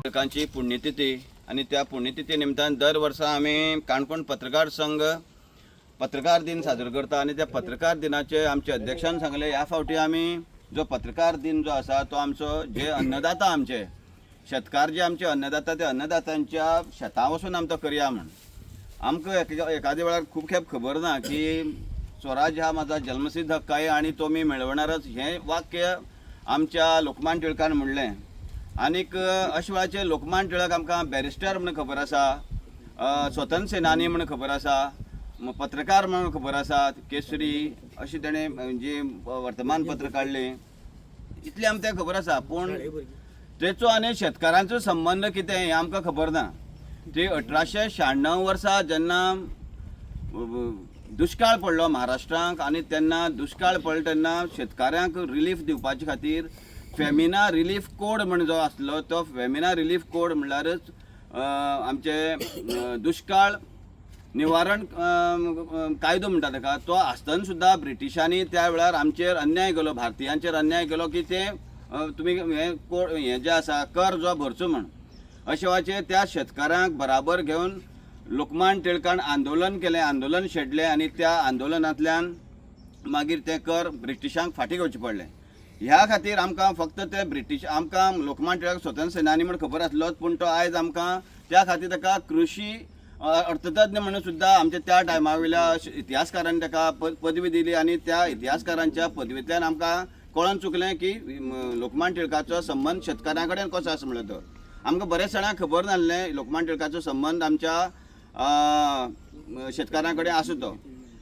टिळकांची पुण्यतिथी आनी त्या पुण्यतिथी निमतान दर वर्सा आमी काणकोण पत्रकार संघ पत्रकार दिन साजरो करता आनी त्या पत्रकार दिनाचे आमचे अध्यक्षान सांगले, ह्या फावटी आमी जो पत्रकार दिन जो आसा तो आमचो जे अन्नदाता, आमचे शेतकार जे आमचे अन्नदाता, त्या अन्नदातांच्या शेतां वचून आमी तो करया म्हण. आमकां एखाद्या वेळार खूब खेप खबर ना की स्वराज हा माझा जन्मसिद्ध हक्क आहे आणि तो मी मेळवणारच, हें वाक्य आमच्या लोकमान्य टिळकान म्हणलें. आनीक अशा वेळाचेर लोकमान्य टिळक आमकां बॅरिस्टर म्हण खबर आसा, स्वतंत्र सेनानी म्हण खबर आसा, पत्रकार म्हणून खबर आसा, केसरी अशें तेणें जी वर्तमानपत्र काडलें, इतलें आमकां खबर आसा. पूण तेचो आनी शेतकारांचो संबंद कितें हें आमकां खबर ना. ते 1896 वर्सा जेन्ना दुश्काळ पडलो महाराष्ट्राक आनी तेन्ना दुश्काळ पडलो तेन्ना शेतकाऱ्यांक रिलीफ दिवपाचे खातीर फेमिना रिलीफ कोड म्हण जो आसलो तो फेमिना रिलीफ कोड म्हणल्यारच आमचे दुश्काळ निवारण कायदो म्हणटा ताका. तो आसतना सुद्दां ब्रिटिशांनी त्या वेळार आमचेर अन्याय केलो, भारतीयांचेर अन्याय केलो की ते तुमी हें कोड हें जें आसा कर जो भरचो म्हण. अशें वेळाचेर त्या शेतकारांक बराबर घेवन लोकमान्य टिळकान आंदोलन केलें, आंदोलन शेडलें आनी त्या आंदोलनांतल्यान मागीर तें कर ब्रिटिशांक फाटीं घेवचें पडलें. ह्या खातीर आमकां फक्त ते ब्रिटीश आमकां लोकमान्य टिळक स्वतंत्र सेनानी म्हण खबर आसलोच, पूण तो आयज आमकां त्या खातीर ताका कृशी अर्थतज्ञ म्हणून सुद्दां आमच्या त्या टायमा वयल्या इतिहासकारांनी ताका पदवी दिली आनी त्या इतिहासकारांच्या पदवींतल्यान आमकां कळोन चुकलें की लोकमान्य टिळकाचो संबंद शेतकारां कडेन कसो आसा म्हणल्यार तो आमकां बऱ्याच जाणांक खबर नासलें लोकमान्य टिळकाचो संबंद आमच्या शेतकारां कडेन आसा तो.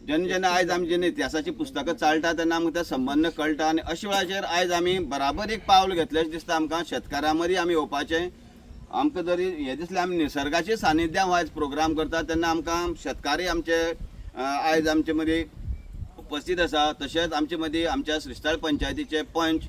जेन्ना जेन्ना आयज आमी जेन्ना इतिहासाची पुस्तकां चाळटा तेन्ना आमकां ते संबंद कळटा आनी अशा वेळाचेर आयज आमी बराबर एक पावल घेतलें अशें दिसता आमकां. शेतकारां मदीं आमी येवपाचें आमकां जरी हें दिसलें, आमी निसर्गाचे सानिध्यान आयज प्रोग्राम करता तेन्ना आमकां शेतकारी आमचे आयज आमचे मदीं उपस्थित आसा. तशेंच आमचे मदीं आमच्या श्रीस्थळ पंचायतीचे पंच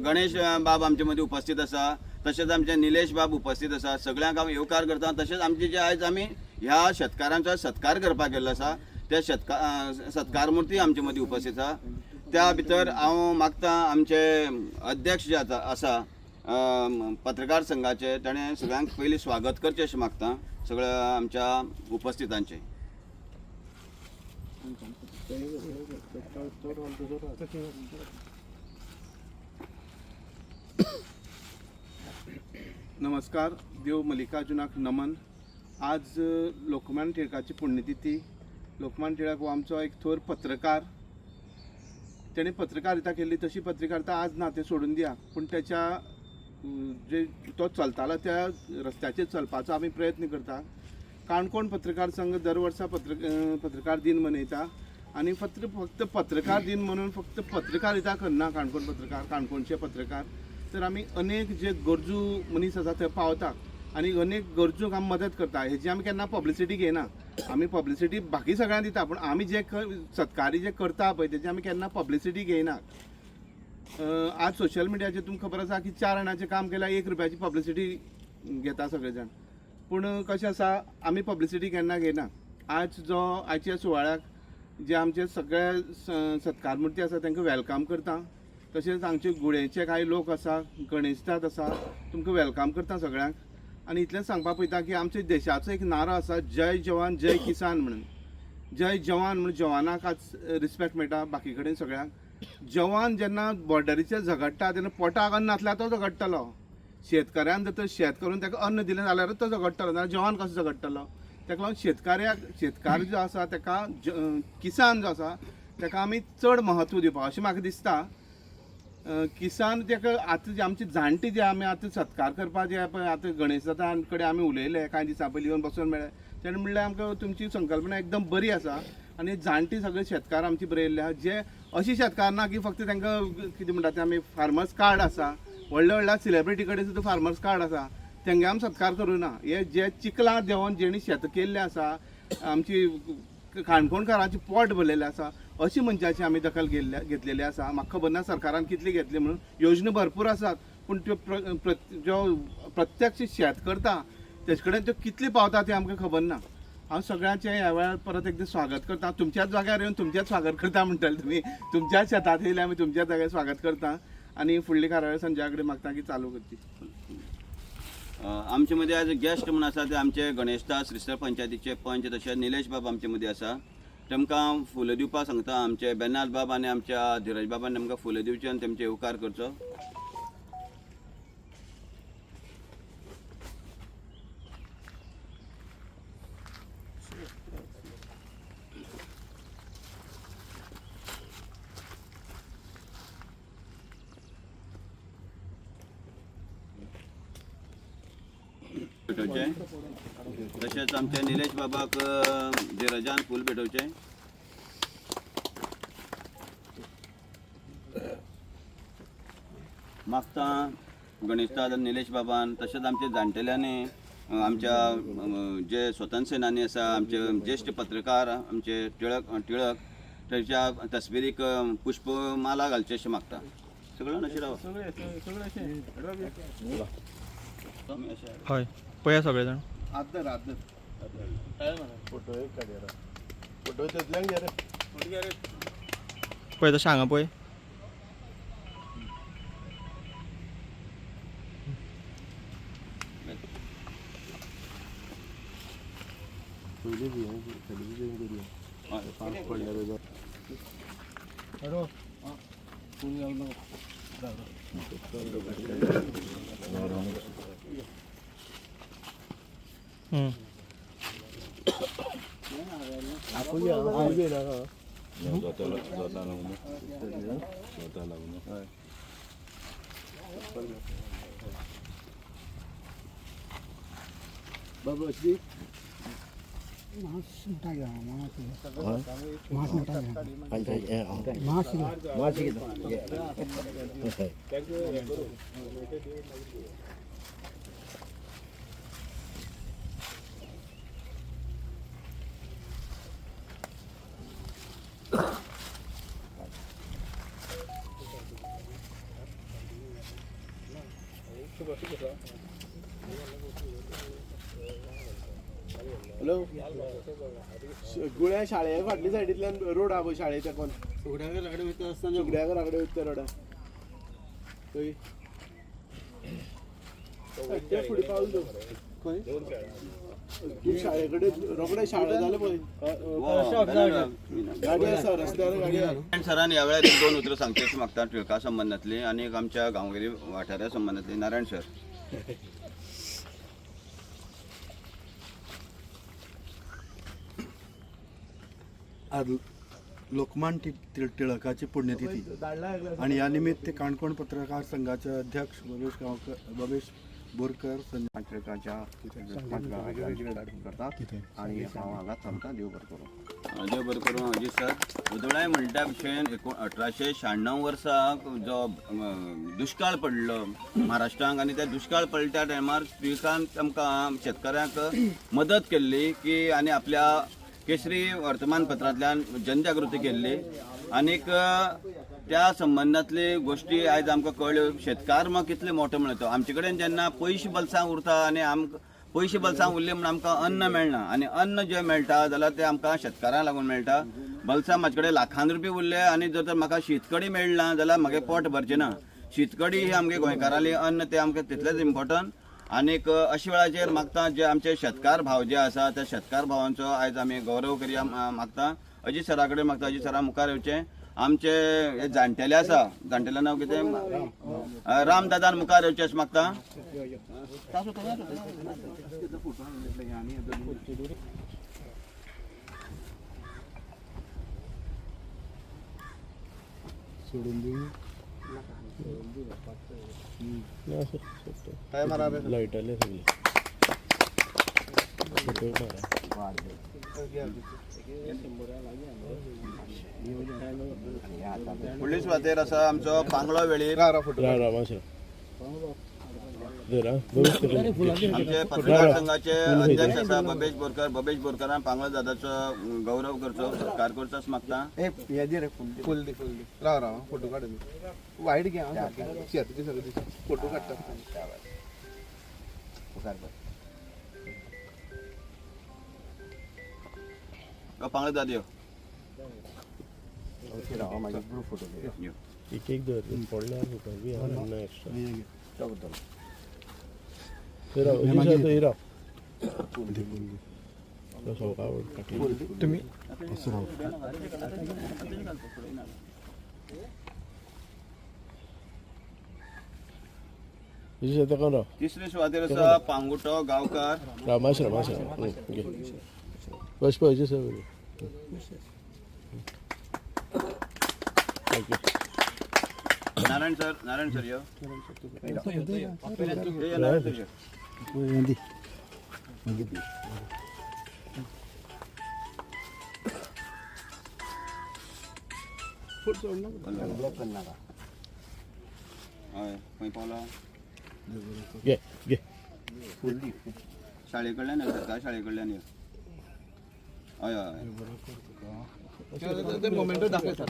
गणेश बाब आमचे मदीं उपस्थित आसा, तशेंच आमचे निलेश बाब उपस्थित आसा. सगळ्यांक हांव येवकार करता. तशेंच आमचे जे आयज आमी ह्या शेतकारांचो सत्कार करपाक गेल्लो आसा त्या सत्कार मुर्ती आमचे मदीं उपस्थित आसा. त्या भितर हांव मागता आमचे अध्यक्ष जे आसा पत्रकार संघाचे, ताणें सगळ्यांक पयलीं स्वागत करचें अशें मागता सगळ्या आमच्या उपस्थितांचें. नमस्कार, देव मल्लिकार्जुनाक नमन. आज लोकमान्य टिळकाची पुण्यतिथी. लोकमान्य टिळक हो आमचो एक थोर पत्रकार. तेणें पत्रकारिता केल्ली तशी पत्रकारिता आज ना, तें सोडून दिया, पूण त्याच्या जे तो चलतालो त्या रस्त्याचेर चलपाचो आमी प्रयत्न करता. काणकोण पत्रकार संघ दर वर्सा पत्रकार दिन मनयता आनी फक्त पत्रकार दिन म्हणून फक्त पत्रकारिता करना काणकोण पत्रकार, काणकोणचे पत्रकार, तर आमी अनेक जे गरजू मनीस आसा थंय पावता आनी अनेक गरजूंक आमी मदत करता. हेजी आमी केन्ना पब्लिसिटी घेयना. आमी पब्लिसिटी बाकी सगळ्यांक दिता, पूण आमी जे सत्कारी जे करता पळय तेजी आमी केन्ना पब्लिसिटी घेयना. आज सोशल मिडियाचेर तुमकां खबर आसा की 4 जाणांचें काम केल्यार 1 रुपयाची पब्लिसिटी घेता सगळे जाण, पूण कशें आसा आमी पब्लिसिटी केन्ना घेयना. आज जो आयच्या सुवाळ्याक जे आमचे सगळे सत्कार मुर्ती आसा तांकां welcome करता. तशेंच हांगचे गुळेचे कांय लोक आसा, गणेशदाद आसा, तुमकां welcome करता सगळ्यांक. आनी इतलेंच सांगपाक पळयता की आमच्या देशाचो एक नारो आसा, जय जवान जय किसान म्हणून. जय जवान म्हणून जवानाक आज रिस्पेक्ट मेळटा बाकी कडेन सगळ्यांक. जवान जेन्ना बॉर्डरीचेर झगडटा तेन्ना पोटाक अन्न नासल्यार तो झगडटलो. शेतकऱ्यान जर तर शेत करून ताका अन्न दिलें जाल्यारूच तो झगडटलो, नाल्यार जवान कसो झगडटलो. ताका लागून शेतकार जो आसा ताका किसान जो आसा ताका आमी चड म्हत्व दिवपाक अशें म्हाका दिसता. किसान ताका आतां जे आमची जाणटी जे आमी आतां सत्कार करपाक जे पळय आतां गणेश दादा कडेन आमी उलयले कांय दिसां पयलीं येवन बसून मेळ्ळे, तेणें म्हणलें आमकां तुमची संकल्पना एकदम बरी आसा आनी जाणटी सगळे शेतकार आमची बरयल्ले येयल्ले आहा. जे अशी शेतकार ना की फक्त तांकां कितें म्हणटा ते आमी फार्मर्स कार्ड आसा, व्हडल्या व्हडल्या सेलेब्रिटी कडेन सुद्दां फार्मर्स कार्ड आसा, तेंगे आमी सत्कार करूं ना. हे जे चिखलां देंवन जेणी शेतां केल्लीं आसा, आमची काणकोणकारांचें पोट भरलेलें आसा, अशी मनशाची आमी दखल घेतलेली आसा. म्हाका खबर ना सरकारान कितली घेतली म्हणून, योजना भरपूर आसात, पूण त्यो जो प्रत्यक्ष शेत करता तेजे कडेन त्यो कितली पावता तें आमकां खबर ना. हांव सगळ्यांचें ह्या वेळार परत एकदां स्वागत करता. तुमच्याच जाग्यार येवन तुमचेंच स्वागत करता म्हणटले तुमी, तुमच्याच शेतांत येयले आमी तुमच्याच जाग्यार स्वागत करता. आनी फुडली कार्यावळ संजया कडेन मागता की चालू करची. आमचे मदीं आज गेस्ट म्हूण आसा ते आमचे गणेशदास रिसर पंचायतीचे पंच तशेंच निलेश बाब आमचे मदीं आसा. तेमकां फुलां दिवपाक सांगता. आमचे बेनाल बाब आनी आमच्या धीरज बाबान तेमकां फुलां दिवची आनी तेमचे येवकार करचो. भेटोवचें तशेंच आमच्या निलेश बाबाक धीरजान फूल भेटोवचें. मागता गणेशदाद आनी निलेश बाबान तशेंच आमच्या जाणटेल्यांनी आमच्या जे स्वतंत्र सेनानी आसा, आमचे ज्येश्ठ पत्रकार आमचे टिळक टिळक तेच्या तस्बिरीक पुष्पमाला घालचे अशें मागता. सगळें अशें राव. हय, पळया सगळे जाण. आदर आदर फोटो एक काडया, फोटो तितल्यांक घे रे. पळय तशें हांगा पळय. हॅलो, गुळ्या शाळे फाटल्या सायडींतल्यान रोड आहा पळय, शाळेच्या कोन सुगड्या घरा कडेन वयता रोडा थंय ते फुडें पावल तूं खंय तूं शाळे कडेन रोखडे शाळे जालें पळय, गाडी आसा रस्त्यार, गाडी आसा. नारायण सरान ह्या वेळार एक दोन उतरां सांगची अशें मागता टिळका संबंदांतली आनी एक आमच्या गांवगिरी वाठारा संबंदांतली. नारायण सर. आज लोकमान्य टिळकाची पुण्यतिथी आणि या निमित्त काणकोण पत्रकार संघाचे अध्यक्ष बबेश गांवकर, बबेश बोरकर, संजय टिळकाच्या करता आणि हांव हांगाच थांबता. देव बरें करूं. देव बरें करूं अजीत सर. उदळाय म्हणटा भशेन 1896 वर्सा जो दुश्काळ पडलो महाराष्ट्राक आनी त्या दुश्काळ पडल्या त्या टायमार टिळकान आमकां शेतकऱ्यांक मदत केल्ली की आनी आपल्या केसरी वर्तमानपत्रांतल्यान जनजागृती केल्ली आनीक त्या संबंदांतली गोश्टी आयज आमकां कळ्ळ्यो. शेतकार मग कितले मोठो म्हणटा तो आमचे कडेन जेन्ना पयशे बल्सां उरता आनी आमकां पयशे बल्सां उरले म्हूण आमकां अन्न मेळना आनी अन्न जें मेळटा जाल्यार तें आमकां शेतकारांक लागून मेळटा. बल्सां म्हाजे कडेन लाखान रुपया उरले आनी जर तर म्हाका शीतकडी मेळना जाल्यार म्हागे पोट भरचें ना. शीतकडी ही आमगे गोंयकारांली अन्न, तें आमकां तितलेंच इम्पोर्टंट. आनीक अशा वेळाचेर मागता जे आमचे शेतकार भाव जे आसा त्या शेतकार भावांचो आयज आमी गौरव करया मागता. अजीत सरा कडेन मागता, अजीत सरा मुखार येवचें. आमचे हे जाणटेले आसा, जाणटेले नांव कितें, राम दादान मुखार येवचें अशें मागता. फुडली सुवातेर आसा आमचो पांगळो वेळीप, आमचे पत्रकार संघाचे अध्यक्ष आसा बबेश बोरकर. बबेश बोरकरान पांगळो दादाचो गौरव करचो, सत्कार करचो अशें मागता. फुल दी, फुल दी. राव राव, फोटो काडून वायट घे हांव, सारकें शेत बी सगळें दिसता. फोटो काडटा. पांगळो दादा यो. यो. एक एक धर पडल्यार फोटो बी ना एक्स्ट्रा. थंय राव. तुम्ही तिसरे सुवातेर आसा पांगुटो गांवकार. रामाश्रम बस पळय sir. Narayan sir, Narayan sir यो. ये, नारायण सर यो. हय, खंय पावला? घे घे. शाळे कडल्यान यो, सरकारी शाळे कडल्यान यो. हय हय.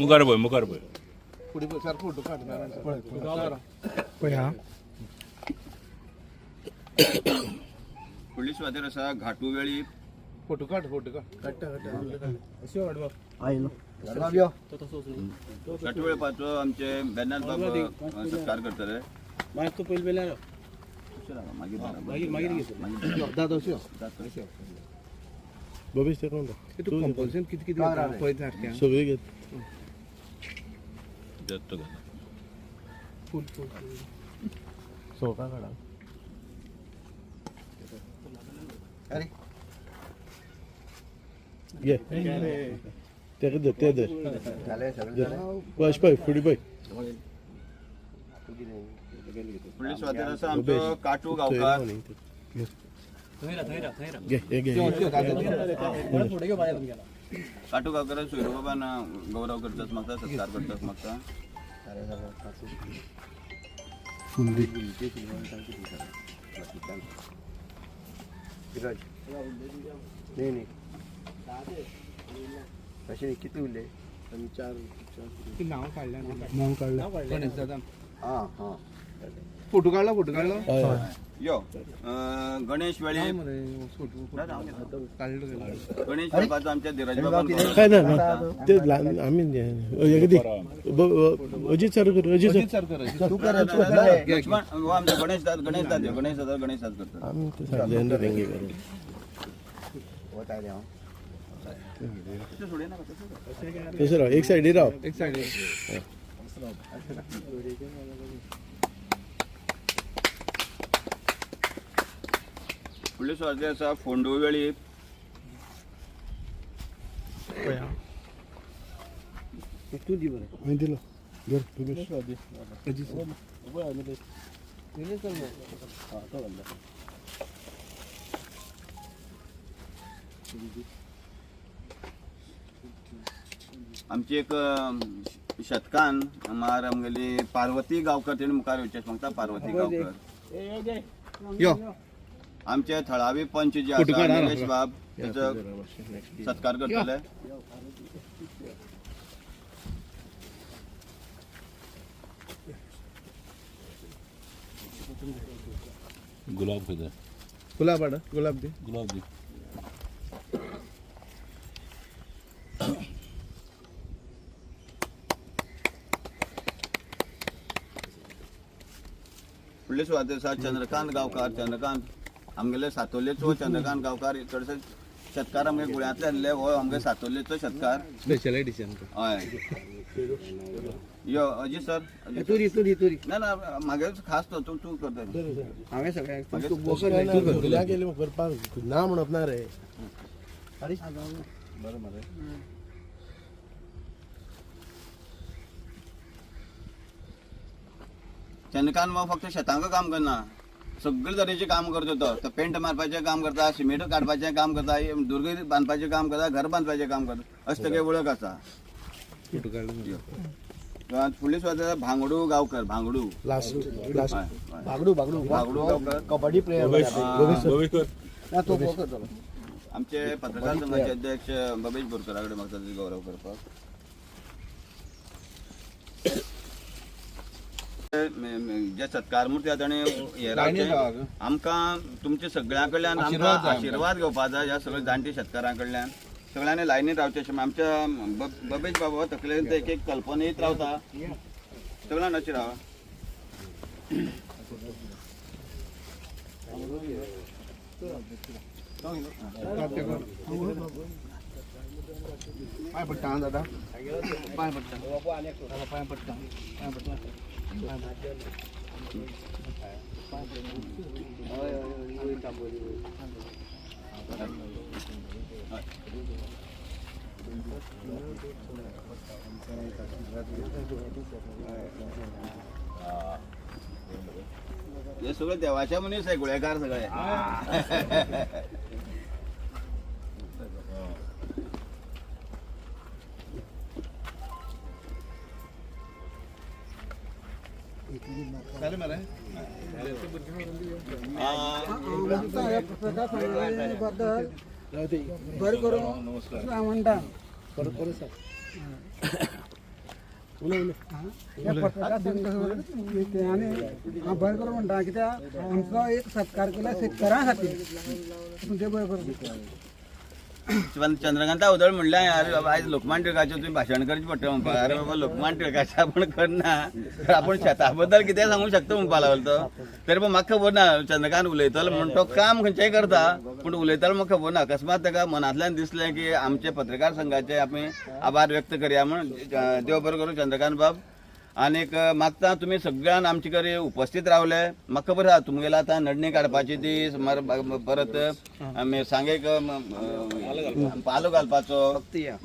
मुखार पळय, मुखार पळय. पळय हा. फुडली सुवातेर आसा घाटू वेळीप. फोटो काड, फोटो काड. घाटू वेळपाचो आमचे बेनाथ बाब सत्कार करतले. मागीर तूं पयलीं पयलीं. मागीर मागीर मागीर. बबीश ते कोण? तूं कंपल्सन कितें कितें पळय सारकें. सगळी घेत. देतो घाला. फूल फूल. सोका काडा. घे तेका धर, ते धर. बस पळय फुडें पळय. फुडली सुवातेर आसा आमचो काटू गांवकार. घे हे घे. काटू गांवकार सोयरू बाबान गौरव करतात म्हाका, सत्कार करतात म्हाका. न्ही न्ही, अशें कितले उरले? चार. नांव काडलें. नांव काडलें. गणेश दादा. आं हां. फोटो काडला, फोटो काडलो. यो गणेश वेळीप. काडलो. गणेश वेळपाचो आमच्या धीरज बाबान गौरव. काय ना ना, ते ल्हान आमी हे कितें अजीत सर कर, अजीत सर. सर. तूं कर. लक्ष्मण हो आमचो गणेश दाद, गणेश दाद यो, गणेश दादा, गणेश दाद करतात. आमी ते सांगले तेंगे करून. वता रे हांव. तशें सोडय नाका, तशें कर. तशें राव, एक सायडी राव. एक सायड. फुडले सुवातेर आसा फोंडू वेळीप. पळय हा. हांवें दिलो, धर बबेश. आमची एक शेतकान मार आमगेली पार्वती गांवकर, तेणी मुखार येवचें मागता. पार्वती गांवकर. यो. आमचे थळावी पंच जे फोटो आसा काड, हा, निलेश बाब, तेचो सत्कार करतले. गुलाब खंय जाय? गुलाब हाड, गुलाब दी. गुलाब दी. फुडले सुवातेर आसा चंद्रकांत गांवकार. चंद्रकांत आमगेले सातोलेचो चंद्रकांत गांवकार, चडशे शेतकार आमगे गुळ्यांतले आसले, हो आमगे सातोलेचो शेतकार. Special edition. हय, यो अजीत सर, अजीत सर. तुरी तुरी तुरी. ना ना, म्हागे खास तो तूं तूं करता. हांवें सगळ्यांक. भुरग्याक गेले करपाक ना म्हणप ना रे. बरें मरे. चंद्रकांत बाब फक्त शेतांक काम करना, सगळे तरेचें काम करता तो. तो पेंट मारपाचें काम करता, सिमेंट काडपाचें काम करता, दुर्ग बांदपाचें काम करता, घर बांदपाचें काम करता, अशें तेगे वळख आसा. फोटो काडलो. फुडली सुवात भांगडू गांवकर. भांगडू. Last last. हय, हय. बागडू बागडू. भांगडू गांवकर. कबड्डी प्लेयर. बबेश कर. ना, तूं करतलो. आमचे पत्रकार संघाचे अध्यक्ष बबेश बोरकरा कडेन म्हाका ताजो गौरव करपाक. जे सत्कार मूर्ती आसा ताणें हे रावचें, आमकां तुमच्या सगळ्यां कडल्यान आमकां आशिर्वाद घेवपा जाय. ह्या सगळ्या जाणटे शेतकारां कडल्यान सगळ्यांनी लायनीत रावचें अशें आमच्या बबेश बाबा तकलेन एक एक कल्पना येत रावता. सगळ्यांक अशें रावा. पांय पडटा आं दादा, पांय पडटा, दादा पांय पडटा, पांय पडटा. हे सगळे देवाच्या मनीस आहे, गुळेकार सगळे. जालें मरे. बरें करूं हांव म्हणटा. ह्या पत्रकार संघ आनी हांव बरें करूं म्हणटा, कित्याक आमचो एक सत्कार केला शेतकारां खातीर, तुमचें बरें करूं. चंद्रकांता उदळ म्हणलें, अरे बाबा आयज लोकमान टिळकाचें तुवें भाशण करचें पडटा म्हणपाक. अरे बाबा लोकमान टिळकाचें आपूण करना, तर आपूण शेता बद्दल कितें सांगूंक शकता म्हणपाक लागलो तो. तरी पण म्हाका खबर ना चंद्रकांत उलयतलो म्हूण. तो काम खंयचेंय करता पूण उलयतलो म्हाका खबर ना. अकस्मात ताका मनांतल्यान दिसलें की आमचे पत्रकार संघाचे आमी आभार व्यक्त करया म्हूण. देव बरो करूं चंद्रकांत बाब. आनीक मागता तुमी सगळ्यान आमचे कडेन उपस्थित रावले. म्हाका खबर आसा तुमगेले आतां नडणी काडपाची ती सुमार परत मिरसांगेक पालो घालपाचो,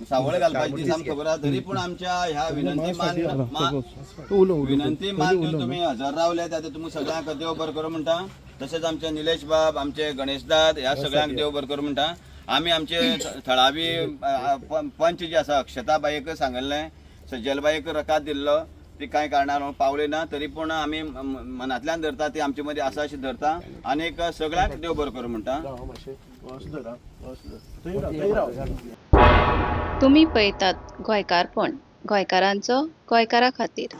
सावळ घालपाची ती आमकां खबर आसा. तरी पूण आमच्या ह्या विनंती मान विनंती मान तुमी हजर रावले त्या तुमी सगळ्यांक देव बरो करूं म्हणटा. तशेंच आमचे निलेश बाब, आमचे गणेशदाद ह्या सगळ्यांक देव बरो करूं म्हणटा. आमी आमचे थळावी पंच जे आसा अक्षताबाईक सांगल्लें, सज्जलबाईक रकाद दिल्लो, ती कांय कारणान पावली ना, तरी पूण आमी मनांतल्यान धरता ती आमचे मदीं आसा अशी धरता. आनीक सगळ्यांक देव बरो करूं म्हणटा. तुमी पळयतात गोंयकारपण, गोंयकारांचो गोंयकारा खातीर.